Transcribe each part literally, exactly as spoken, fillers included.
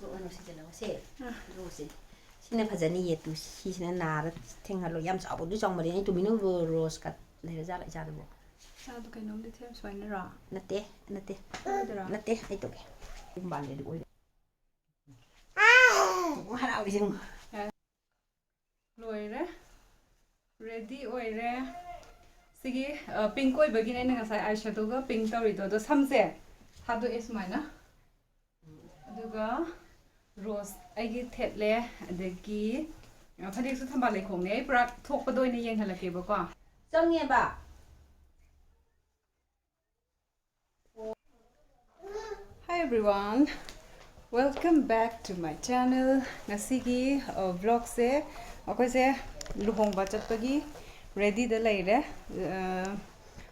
ꯀꯩꯅꯣ ꯁꯤꯖꯤꯟꯅꯧꯁꯦ꯫ ꯔꯣꯁꯁꯦ꯫ ꯁꯤꯅ ꯐꯖꯅꯤꯌꯦ꯫ ꯇꯨ, ꯁꯤꯁꯤꯅ ꯅꯥꯔ ꯊꯦꯡꯍꯜꯂꯣ꯫ ꯌꯥꯝ ꯆꯥꯎꯕꯗꯨ ꯆꯥꯎꯃꯜꯂꯦ꯫ ꯑꯩ ꯇꯨꯃꯤꯟꯅ ꯔꯣ-, ꯔꯣꯁ ꯀꯠ ꯂꯩꯔꯖꯥꯠꯂ ꯏꯆꯥꯗꯨꯕꯨ? ꯏꯆꯥꯗꯨ ꯀꯩꯅꯣꯝꯗꯤ ꯊꯦꯝ ꯁꯨꯃꯥꯏꯅꯔꯣ? ꯅꯠꯇꯦ, ꯅꯠꯇꯦ꯫ ꯁꯣꯏꯗꯔꯣ? ꯅꯠꯇꯦ, ꯑꯩ ꯇꯧꯒꯦ꯫ ꯌꯨꯝ ꯄꯥꯟꯒꯦꯗꯤ ꯑꯣꯏꯔꯦ꯫ ꯍꯔꯥꯎꯔꯤꯁꯦ ꯌꯦꯡꯉꯨ꯫ ꯂꯣꯏꯔꯦ꯫ ꯔꯦꯗꯤ ꯑꯣꯏꯔꯦ꯫ ꯁꯤꯒꯤ, ꯑ, ꯄꯤꯡꯛ ꯑꯣꯏꯕꯒꯤꯅꯦ ꯑꯩꯅ ꯉꯁꯥꯏ ꯑꯥꯏ ꯁꯦꯗꯣꯒ ꯄꯤꯡꯛ ꯇꯧꯔꯤꯗꯣ꯫ ꯑꯗꯣ ꯁꯝꯁꯦ ꯊꯥꯗꯣꯛꯑꯦ ꯁꯨꯃꯥꯏꯅ꯫ ꯑꯗꯨꯒ ꯔꯣꯁ ꯑꯩꯒꯤ ꯊꯦꯠꯂꯦ꯫ ꯑꯗꯒꯤ, ꯑ, ꯐꯅꯦꯛꯁꯨ ꯊꯝꯕꯥꯜ ꯂꯩꯈꯣꯡꯅꯦ꯫ ꯑꯩ ꯄꯨꯔꯥ ꯊꯣꯛꯄꯗ ꯑꯣꯏꯅ ꯌꯦꯡꯍꯜꯂꯛꯀꯦꯕꯀꯣ꯫ ꯆꯪꯉꯦꯕ꯫ Hi everyone, welcome back to my channel. ꯉꯁꯤꯒꯤ, ꯑ, ꯕ꯭ꯂꯣꯒꯁꯦ ꯑꯩꯈꯣꯏꯁꯦ ꯂꯨꯍꯣꯡꯕ ꯆꯠꯄꯒꯤ ꯔꯦꯗꯤꯗ ꯂꯩꯔꯦ꯫ ꯑ,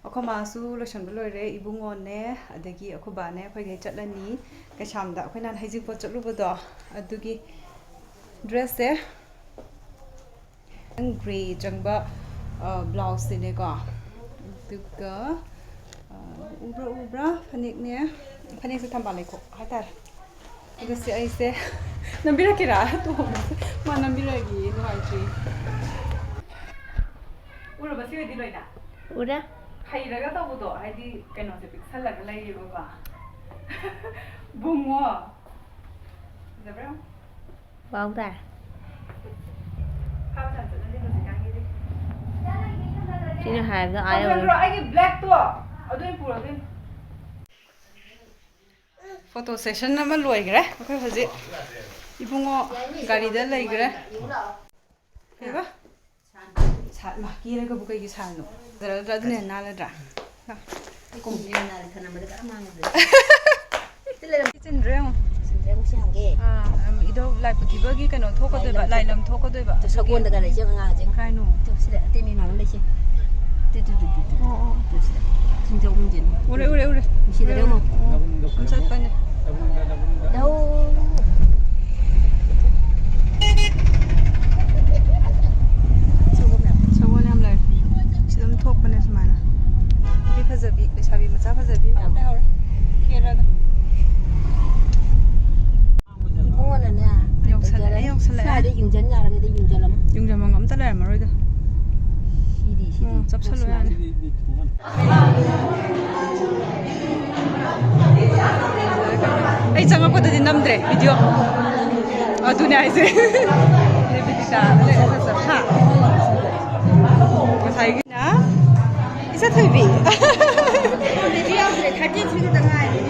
ꯑꯩꯈꯣꯏ ꯃꯥꯁꯨ ꯂꯣꯏꯁꯟꯕ ꯂꯣꯏꯔꯦ, ꯏꯕꯨꯡꯉꯣꯅꯦ, ꯑꯗꯒꯤ ꯑꯩꯈꯣꯏ ꯕꯥꯅꯦ, ꯑꯩꯈꯣꯏꯈꯩ ꯆꯠꯂꯅꯤ ꯀꯩꯁꯥꯝꯗ꯫ ꯑꯩꯈꯣꯏ ꯅꯍꯥꯟ ꯍꯩꯖꯤꯡꯄꯣꯠ ꯆꯠꯂꯨꯕꯗꯣ ꯑꯗꯨꯒꯤ ꯗ꯭ꯔꯦꯁꯁꯦ ꯒ꯭ꯔꯦ ꯆꯪꯕ, ꯑ, ꯕ꯭ꯂꯥꯎꯁꯁꯤꯅꯦꯀꯣ꯫ ꯑꯗꯨꯒ, ꯑ, ꯎꯕ꯭ꯔꯥ, ꯎꯕ꯭ꯔꯥ? ꯐꯅꯦꯛꯅꯦ꯫ ꯐꯅꯦꯛꯁꯦ ꯊꯝꯕꯥꯜ ꯂꯩꯈꯣꯛ ꯍꯥꯏꯇꯥꯔꯦ꯫ ꯑꯗꯨ ꯁꯤ ꯑꯩꯁꯦ ꯅꯝꯕꯤꯔꯛꯀꯦꯔꯥ? ꯇꯣꯡꯕꯁꯦ꯫ ꯃꯥ ꯅꯝꯕꯤꯔꯛꯑꯒꯦ, ꯅꯨꯡꯉꯥꯏꯇ꯭ꯔꯤ꯫ ꯎꯔꯕ ꯁꯤ ꯑꯣꯏꯗꯤ ꯂꯣꯏꯅ? ꯎꯔꯦ꯫ ꯍꯩꯔꯒ ꯇꯧꯕꯗꯣ, ꯍꯥꯏꯗꯤ ꯀꯩꯅꯣꯁꯦ ꯄꯤꯛꯁꯜꯂꯒ ꯂꯩꯌꯦꯕꯀꯣ꯫ ꯕꯨꯡꯉꯣ꯫ ꯐꯖꯕ꯭ꯔꯥ ꯌꯦꯡꯉꯣ꯫ ꯋꯥꯎ ꯇꯥꯔꯦ꯫ ꯁꯤꯅ ꯍꯥꯏꯕꯗꯣ ꯑꯥ ꯌꯧꯔꯦ꯫ ꯑꯩꯒꯤ ꯕ꯭ꯂꯦꯛꯇꯣ ꯑꯗꯨ ꯑꯣꯏꯅ ꯄꯨꯔꯒꯦ꯫ ꯐꯣꯇꯣ ꯁꯦꯁꯟ ꯑꯃ ꯂꯣꯏꯈ꯭ꯔꯦ꯫ ꯑꯩꯈꯣꯏ ꯍꯧꯖꯤꯛ ꯏꯕꯨꯡꯉꯣ ꯒꯥꯔꯤꯗ ꯂꯩꯈ꯭ꯔꯦ꯫ ꯀꯩꯕ? ꯁꯥ-, ꯃꯥ ꯀꯦꯔꯒꯕꯨ ꯀꯩꯒꯤ ꯁꯥꯏꯅꯣ? ꯐꯖꯔꯗ꯭ꯔꯥ? ꯑꯗꯨꯅ ꯍꯦꯟꯅ ꯅꯥꯜꯂꯗ꯭ꯔꯥ? ꯂꯥ꯫ ꯀꯨꯝ꯫ ꯆꯤꯟꯗ꯭ꯔꯦ ꯌꯦꯡꯉꯣ꯫ ꯑꯥ, ꯏꯙꯧ ꯂꯥꯏ ꯄꯨꯊꯤꯕꯒꯤ ꯀꯩꯅꯣ ꯊꯣꯛꯀꯗꯣꯏꯕ, ꯂꯥꯏ ꯂꯝ ꯊꯣꯛꯀꯗꯣꯏꯕ꯫ ꯁꯒꯣꯜꯗꯒ ꯂꯩꯁꯦ ꯑꯉꯥꯡꯁꯦ꯫ ꯀꯥꯏꯅꯣ? ꯇꯨ ꯁꯤꯗ ꯑꯇꯦꯟꯕꯤ ꯃꯥꯟꯕ ꯂꯩꯁꯦ꯫ Two, two, two, two, two. ꯑꯣ, ꯑꯣ꯫ ꯇꯨ ꯁꯤꯗ꯫ ꯁꯤꯡꯖꯧ ꯃꯨꯟꯖꯤꯟ꯫ ꯎꯔꯦ, ꯎꯔꯦ, ꯎꯔꯦ꯫ ꯁꯤꯗ ꯎꯔꯦ, ꯌꯦꯡꯉꯣ꯫ ꯎꯔꯦ꯫ ꯎꯝ, ꯁꯨꯝ ꯆꯠꯄꯅꯦ꯫ ꯂꯧ꯫ ꯁꯒꯣꯜ ꯌꯥꯝ ꯂꯩꯔꯦ꯫ ꯁꯤꯗ ꯑꯗꯨꯝ ꯊꯣꯛꯄꯅꯦ ꯁꯨꯃꯥꯏꯅ꯫ ꯅꯨꯄꯤ ꯐꯖꯕꯤ, ꯂꯩꯁꯥꯕꯤ ꯃꯆꯥ ꯐꯖꯕꯤ ꯃꯌꯥꯝ ꯂꯩꯍꯧꯔꯦ꯫ ꯀꯦꯔꯒ꯫ ꯆꯞꯁꯜꯂꯣ ꯌꯥꯅꯤ꯫ ꯑꯩ ꯆꯪꯉꯛꯄꯗꯗꯤ ꯅꯝꯗ꯭ꯔꯦ ꯚꯤꯗꯤꯑꯣ꯫ ꯑꯗꯨꯅꯦ ꯍꯥꯏꯁꯦ꯫ ꯅꯦꯕꯤꯗꯤꯇꯥꯗ ꯂꯩꯔꯦ ꯆꯞ ꯆꯞ꯫ ꯍꯥ? ꯉꯁꯥꯏꯒꯤꯅ ꯏꯆꯥ ꯊꯣꯏꯕꯤ꯫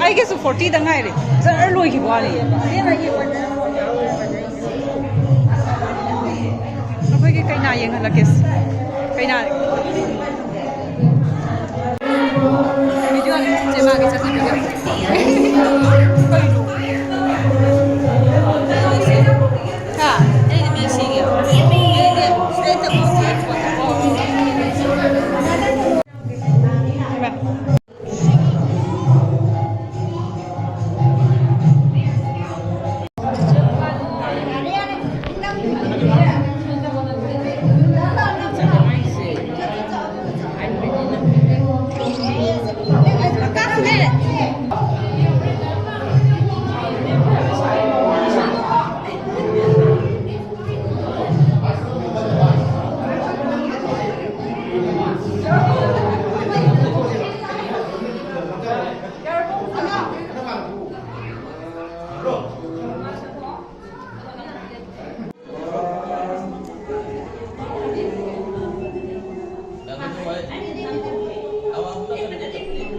ꯑꯩꯒꯤꯁꯨ ꯐꯣꯔꯇꯤꯗ ꯉꯥꯏꯔꯦ꯫ ꯖꯔ ꯂꯣꯏꯈꯤꯕ ꯋꯥꯅꯤ꯫ ꯑꯩꯈꯣꯏꯒꯤ ꯀꯩꯅꯥ ꯌꯦꯡꯍꯜꯂꯛꯀꯦ꯫ ꯀꯩꯅꯥ꯫ ꯚꯤꯗꯤꯑꯣꯅꯦ, ꯆꯦ ꯃꯥꯒꯤ ꯆꯠꯅꯕꯤꯗꯣ꯫ ꯀꯩꯅꯣ? ꯍꯥ? ꯑꯩꯗꯤ ꯃꯦꯁꯤꯒꯤ꯫ ꯑꯩꯗꯤ ꯁꯤꯗꯩ ꯇꯧꯊꯣꯛꯑꯣ꯫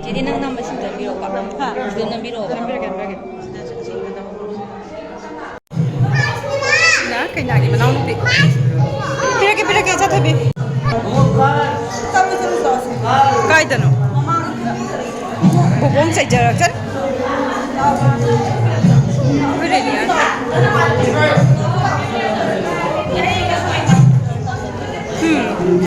ꯆꯦꯗꯤ ꯅꯪ ꯅꯝꯕ ꯁꯤꯟꯖꯟꯕꯤꯔꯣꯀꯣ꯫ ꯍꯥ? ꯁꯤꯗ ꯅꯝꯕꯤꯔꯛꯑꯣꯕ꯫ ꯅꯝꯕꯤꯔꯒꯦ, ꯅꯝꯕꯤꯔꯒꯦ꯫ ꯁꯤꯅ ꯀꯩꯅꯥꯒꯤ ꯃꯅꯥꯎꯅꯨꯄꯤ꯫ ꯄꯤꯔꯛꯀꯦ, ꯄꯤꯔꯛꯀꯦ, ꯏꯆꯥ ꯊꯣꯏꯕꯤ꯫ ꯀꯥꯏꯗꯅꯣ? ꯕꯣꯕꯣꯡ ꯆꯩꯖꯔꯛꯆꯅꯤ꯫ ꯑꯩꯈꯣꯏ ꯔꯦꯅꯤꯌꯥ꯫ ꯎꯝ꯫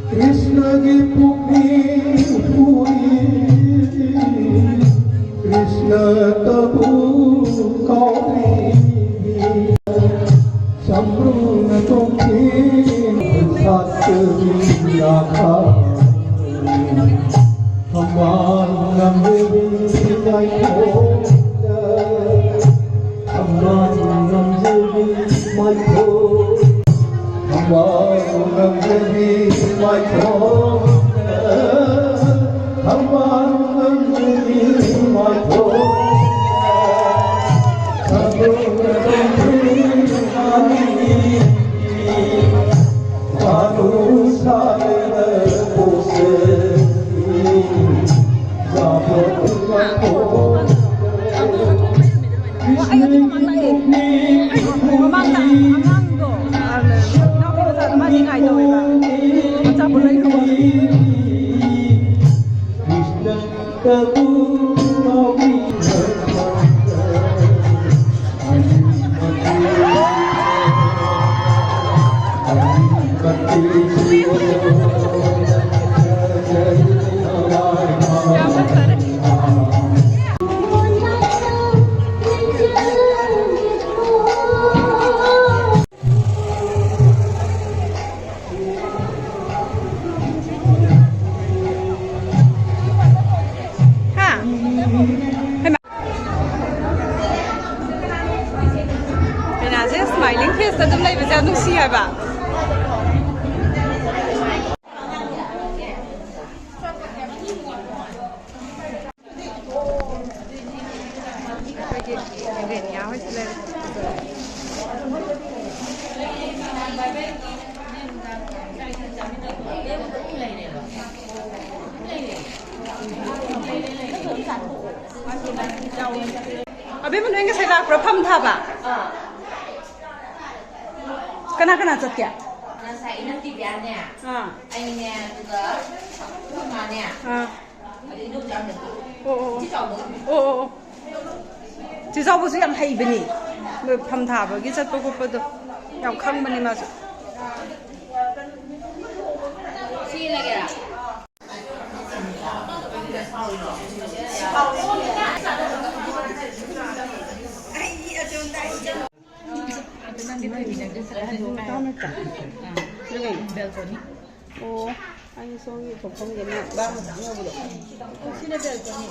ꯀ꯭ꯔꯤꯁꯅꯒꯤ ꯄꯨꯛꯅꯤꯡ ꯍꯨꯏ, ꯀ꯭ꯔꯤꯁꯅꯇꯕꯨ ꯀꯥꯎꯕꯤꯕꯤ, ꯁꯝꯕ꯭ꯔꯨꯅ ꯇꯣꯡꯈꯤ ꯁꯥꯠꯆꯕꯤ ꯔꯥꯙꯥ꯫ ꯊꯝꯕꯥꯜ ꯅꯝꯖꯕꯤ ꯃꯥꯏꯊꯣꯡꯗ, ꯊꯝꯕꯥꯜ ꯅꯝꯖꯕꯤ ꯃꯥꯏꯊꯣꯡ, ꯊꯝꯕꯥꯜ ꯅꯝꯖꯕꯤ ꯃꯥꯏꯊꯣꯡꯗ, ꯊꯝꯕꯥꯜ ꯅꯝꯖꯕꯤ ꯃꯥꯏꯊꯣꯡꯗ, ꯁꯝꯕ꯭ꯔꯨꯅ ꯇꯣꯡꯈꯤ ꯃꯥꯏꯕꯤ꯫ ꯃꯃꯥꯡꯗ ꯑꯉꯥꯡꯗꯣ, ꯏꯅꯥꯎꯄꯤ ꯃꯆꯥꯗꯣ, ꯃꯥꯗꯤ ꯉꯥꯏ ꯇꯧꯋꯦꯕ꯫ ꯑꯆꯥꯄꯣꯠ ꯂꯩꯔꯨꯕ꯫ ꯍꯥ? ꯍꯩꯃꯥ꯫ ꯀꯩꯅꯥꯁꯦ smiling face ꯇ ꯑꯗꯨꯝ ꯂꯩꯕꯁꯦ ꯌꯥꯝ ꯅꯨꯡꯁꯤ ꯍꯥꯏꯕ꯫ ꯑꯩꯈꯣꯏꯒꯤ ꯔꯦꯅꯤꯌꯥ ꯍꯣꯏꯁꯨ ꯂꯩꯔꯦ꯫ ꯑꯕꯦꯝꯃ, ꯅꯣꯏ ꯉꯁꯥꯏ ꯂꯥꯛꯄ꯭ꯔꯥ ꯐꯝ ꯊꯥꯕ? ꯀꯅꯥ ꯀꯅꯥ ꯆꯠꯀꯦ? ꯉꯁꯥꯏ ꯏꯅꯝ ꯗꯤꯕꯤꯌꯥꯅꯦ, ꯑꯥ꯫ ꯑꯩꯅꯦ, ꯑꯗꯨꯒ ꯑꯩꯈꯣꯏ ꯃꯥꯅꯦ꯫ ꯑꯥ꯫ ꯑꯗꯩ ꯏꯗꯣꯝꯆꯥ ꯑꯃꯅꯦ꯫ ꯑꯣ, ꯑꯣ, ꯑꯣ꯫ ꯏꯆꯦ ꯆꯥꯎꯕꯁꯨ ꯌꯥꯝ ꯍꯩꯕꯅꯤ꯫ ꯃꯣꯏ ꯐꯝ ꯊꯥꯕꯒꯤ ꯆꯠꯄ ꯈꯣꯠꯄꯗꯣ ꯌꯥꯝ ꯈꯪꯕꯅꯤ ꯃꯥꯁꯨ꯫ ꯅꯪꯗꯤ ꯊꯣꯏꯕꯤꯗ ꯆꯠꯂꯁꯨ ꯀꯥꯏ? ꯁꯤꯗ ꯀꯩꯅꯣ? ꯕꯦꯜꯀꯣꯅꯤ꯫ ꯑꯣ, ꯑꯩ ꯁꯣꯝꯒꯤ ꯊꯣꯛꯐꯝꯒꯤꯅ ꯕꯥ ꯃꯆꯥ ꯑꯃ ꯌꯧꯕꯗꯣ꯫ ꯁꯤꯅ ꯕꯦꯜꯀꯣꯅꯤ꯫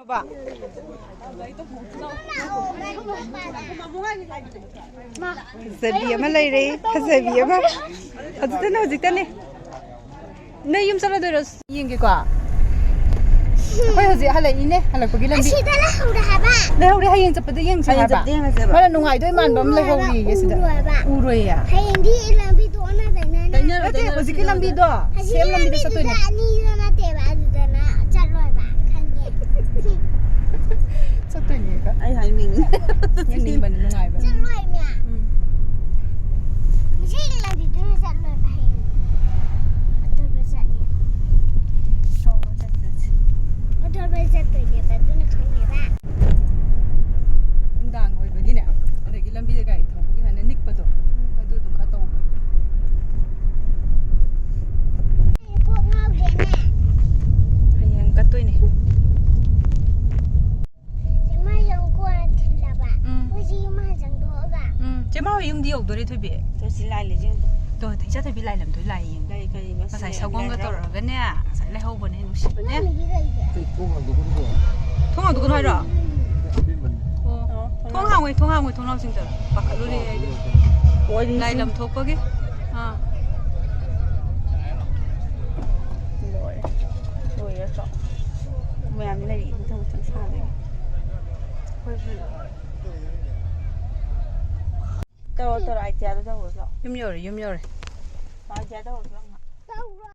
ꯕꯥ꯫ ꯐꯖꯕꯤ ꯑꯃ ꯂꯩꯔꯦ, ꯐꯖꯕꯤ ꯑꯃ꯫ ꯍꯧꯖꯤꯛꯇꯅꯦ, ꯍꯧꯖꯤꯛꯇꯅꯦ꯫ ꯅꯣꯏ ꯌꯨꯝ ꯆꯠꯂꯗꯣꯏꯔꯣ? ꯌꯦꯡꯒꯦꯀꯣ꯫ ꯑꯩꯈꯣꯏ ꯍꯧꯖꯤꯛ ꯍꯜꯂꯛꯏꯅꯦ, ꯍꯜꯂꯛꯄꯒꯤ ꯂꯝꯕꯤ꯫ ꯑꯁꯤꯗ ꯂꯩꯍꯧꯔꯦ ꯍꯥꯏꯕ꯫ ꯂꯩꯍꯧꯔꯦ, ꯍꯌꯦꯡ ꯆꯠꯄꯗ ꯌꯦꯡꯁꯦ ꯍꯌꯦꯡ ꯍꯥꯏꯕ꯫ ꯆꯠꯄꯗ ꯌꯦꯡꯉꯁꯦꯕ꯫ ꯃꯥꯅ ꯅꯨꯡꯉꯥꯏꯗꯣꯏ ꯃꯥꯟꯕ ꯑꯃ ꯎꯔꯣꯏ ꯍꯥꯏꯕ, ꯂꯩꯍꯧꯔꯤꯌꯦ ꯁꯤꯗ꯫ ꯎꯔꯣꯏ ꯍꯥꯏꯕ꯫ ꯎꯔꯣꯏꯌꯦ꯫ ꯍꯌꯦꯡꯗꯤ ꯂꯝꯕꯤꯗꯣ ꯑꯣꯟꯅꯗꯣꯏꯅꯦ꯫ ꯇꯩꯅꯔꯣ, ꯅꯠꯇꯦ, ꯇꯩꯅꯔꯣ, ꯍꯧꯖꯤꯛꯀꯤ ꯇꯩꯅꯔꯣ꯫ ꯂꯝꯕꯤꯗꯣ, ꯍꯧꯖꯤꯛꯀꯤ ꯁꯦꯝ ꯂꯝꯕꯤꯗ ꯂꯝꯕꯤꯗꯨꯗ ꯆꯠꯇꯣꯏꯅꯦ꯫ ꯑꯅꯤꯗꯣ ꯅꯠꯇꯦꯕ, ꯑꯗꯨꯗꯅ ꯆꯠꯂꯣꯏꯕ꯫ ꯈꯪꯉꯦ꯫ ꯆꯠꯇꯣꯏꯅꯦ꯫ ꯑꯩ ꯍꯥꯏꯅꯤꯡꯉꯤ꯫ ꯌꯦꯡꯅꯤꯡꯕꯅꯤ, ꯅꯨꯡꯉꯥꯏꯕꯅꯤ꯫ ꯆꯠꯂꯣꯏꯃꯦ꯫ ꯎꯝ꯫ ꯉꯁꯤꯒꯤ ꯂꯝꯕꯤꯗꯨꯗ ꯆꯠꯂꯣꯏꯕ ꯍꯌꯦꯡ꯫ ꯑꯇꯣꯞꯄ ꯆꯠꯅꯤ꯫ ꯍꯣ, ꯍꯣ, ꯆꯠꯁꯤ, ꯆꯠꯁꯤ꯫ ꯑꯇꯣꯞꯄ ꯆꯠꯇꯣꯏꯅꯦꯕ, ꯑꯗꯨꯅ ꯈꯪꯉꯦꯕ꯫ ꯅꯨꯡꯗꯥꯡ ꯑꯣꯏꯕꯒꯤꯅꯦ, ꯑꯗꯒꯤ ꯂꯝꯕꯤꯗ ꯒꯥꯔꯤ ꯊꯧꯕꯒꯤ ꯁꯨꯃꯥꯏꯅ ꯅꯤꯛꯄꯗꯣ, ꯑꯗꯨ ꯑꯗꯨꯝ ꯈꯔ ꯇꯧꯕꯅꯦ꯫ ꯀꯣꯛ ꯉꯥꯎꯗꯦꯅꯦ꯫ ꯍꯌꯦꯡ ꯀꯠꯇꯣꯏꯅꯦ꯫ ꯆꯦ ꯃꯥ ꯌꯨꯝ ꯀꯣꯟꯅ ꯊꯤꯜꯂꯕ꯫ ꯎꯝ꯫ ꯑꯩꯈꯣꯏꯁꯤ ꯌꯨꯝ ꯍꯥꯟ ꯆꯪꯗꯣꯛꯑꯒ꯫ ꯎꯝ꯫ ꯆꯦ ꯃꯥ ꯍꯣꯏ ꯌꯨꯝꯗꯤ ꯌꯧꯗꯣꯔꯦ, ꯊꯣꯏꯕꯤ꯫ ꯆꯠꯁꯤ ꯂꯥꯏ ꯂꯩꯁꯦ ꯑꯝꯇ꯫ ꯇꯣ, ꯏꯆꯥ ꯊꯣꯏꯕꯤ ꯂꯥꯏ ꯂꯝꯗꯣꯏ ꯂꯥꯏ ꯌꯦꯡꯉꯦ꯫ ꯂꯩ, ꯀꯔꯤ ꯉꯁꯤ ꯉꯁꯥꯏ ꯂꯩ, ꯁꯒꯣꯜꯒ ꯂꯩ ꯍꯥꯏꯕ꯫ ꯇꯧꯔꯒꯅꯦ, ꯉꯁꯥꯏ ꯂꯩꯍꯧꯕꯅꯦ, ꯅꯨꯡꯁꯤꯕꯅꯦ꯫ ꯏꯃꯥꯟꯅꯕꯤ ꯂꯩꯁꯦ꯫ ꯀꯩ ꯊꯣꯡ ꯍꯥꯡꯗꯣꯛꯀꯅꯨꯀꯣ꯫ ꯊꯣꯡ ꯍꯥꯡꯗꯣꯛꯀꯅꯨ ꯍꯥꯏꯔꯣ? ꯑꯣ, ꯊꯣꯡ ꯍꯥꯡꯉꯣꯏ, ꯊꯣꯡ ꯍꯥꯡꯉꯣꯏ, ꯊꯣꯡꯅꯥꯎꯁꯤꯡꯗꯣ ꯄꯥꯈꯠꯂꯨꯔꯦ ꯑꯩꯗꯤ꯫ ꯑꯣ, ꯑꯩꯗꯤ ꯂꯥꯏ ꯁꯤ ꯂꯝ ꯊꯣꯛꯄꯒꯤ꯫ ꯑꯥ꯫ ꯂꯣꯏꯔꯦ꯫ ꯂꯣꯏꯔꯦ ꯆꯥꯛ꯫ ꯃꯌꯥꯝ ꯂꯩꯔꯤ, ꯃꯊꯪ ꯃꯊꯪ ꯁꯥꯗꯣꯏꯅꯦ꯫ ꯑꯩꯈꯣꯏꯁꯨ ꯇꯧꯔꯣ, ꯇꯧꯔꯣ, ꯑꯥꯏꯗꯤꯌꯥꯗꯣ ꯇꯧꯔꯣ ꯂꯥꯛꯑꯣ꯫ ꯌꯨꯝ ꯌꯧꯔꯦ, ꯌꯨꯝ ꯌꯧꯔꯦ꯫ ꯑꯥꯏꯗꯤꯌꯥ ꯇꯧꯔꯣ ꯂꯥꯛꯑꯣ꯫